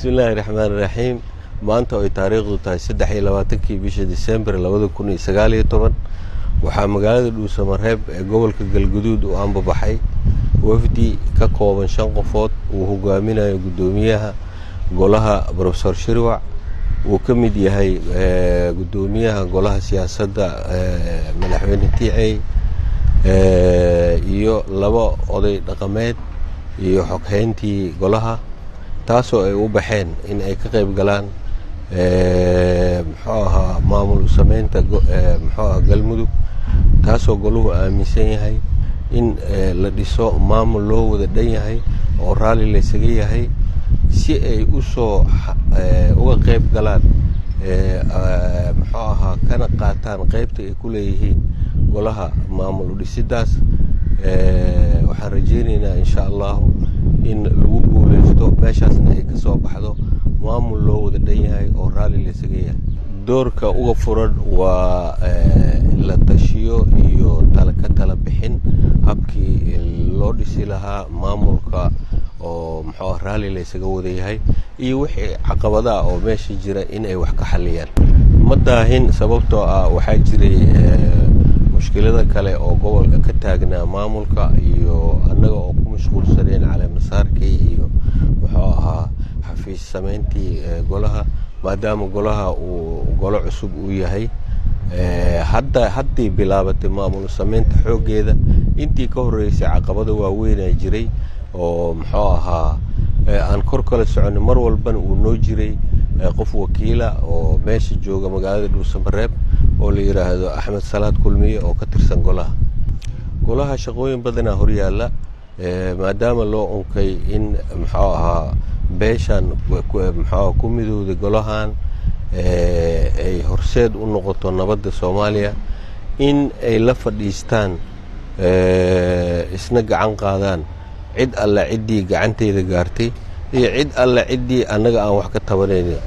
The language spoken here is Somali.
Bismillaahi raxmaani raxiim. Maanta oo ay taariikhdu tahay 23-kii bisha Disembar 2019, waxaa magaalada Dhuusamareeb ee gobolka Galguduud uu ambabaxay wafdi ka kooban 5 qofood uu hogaaminayo guddoomiyaha golaha, Professor Shirwac, uu ka mid yahay guddoomiyaha golaha siyaasadda, Madaxweyne Tiicey, iyo 2 oday dhaqameed iyo xoghayntii golaha, taasoo ay u baxeen in ay ka qayb galaan, muxuu ahaa, maamul sameynta, muxuu ahaa, Galmudug, taasoo golahu aaminsan yahay in la dhiso maamul loo wada dhan yahay oo raalli laysaga yahay, si ay usoo uga qayb galaan, muxuu ahaa, kana qaataan qaybta ay ku leeyihiin golaha maamul udhisidaas. Waxaan rajaynaynaa, insha Allahu, in lagu guuleysto, meeshaasna ay ka soo baxdo maamul loo wada dhan yahay oo raalli laysaga yahay. Doorka uga furan waa la tashiyo iyo tala ka tala bixin habkii loo dhisi lahaa maamulka oo, muxuu, raalli laysaga wada yahay, iyo wixii caqabadaha oo meesha jira in ay wax ka xaliyaan. Ma daahin, sababtoo ah waxaa jiray mushkilada kale oo gobolka ka taagnaa, maamulka iyo annaga oo ku mashquulsaneen caleemasaarkii iyo, muxuu ahaa, xafiis samayntii golaha, maadaama golaha uu golo cusub uu yahay. Hadda haddii bilaabatay maamul samaynta xooggeeda, intii ka horreysay caqabado waaweynaa jiray oo, muxuu ahaa, aan kor kala soconay. Mar walbana uu noo jiray qof wakiila oo meesha jooga magaalada Dhuusamareeb oo la yidhaahdo Axmed Salaad Kulmiye oo ka tirsan golaha. Golaha shaqooyin badanaa horyaalla, maadaama loo unkay in, muxuu ahaa, beeshan, muxuu, ku midowday golahan ay horseed u noqoto nabadda Soomaaliya, in ay la fadhiistaan, isna gacan qaadaan cid alle ciddii gacanteeda gaartay iyo cid alle ciddii annaga aan wax ka tabanayna.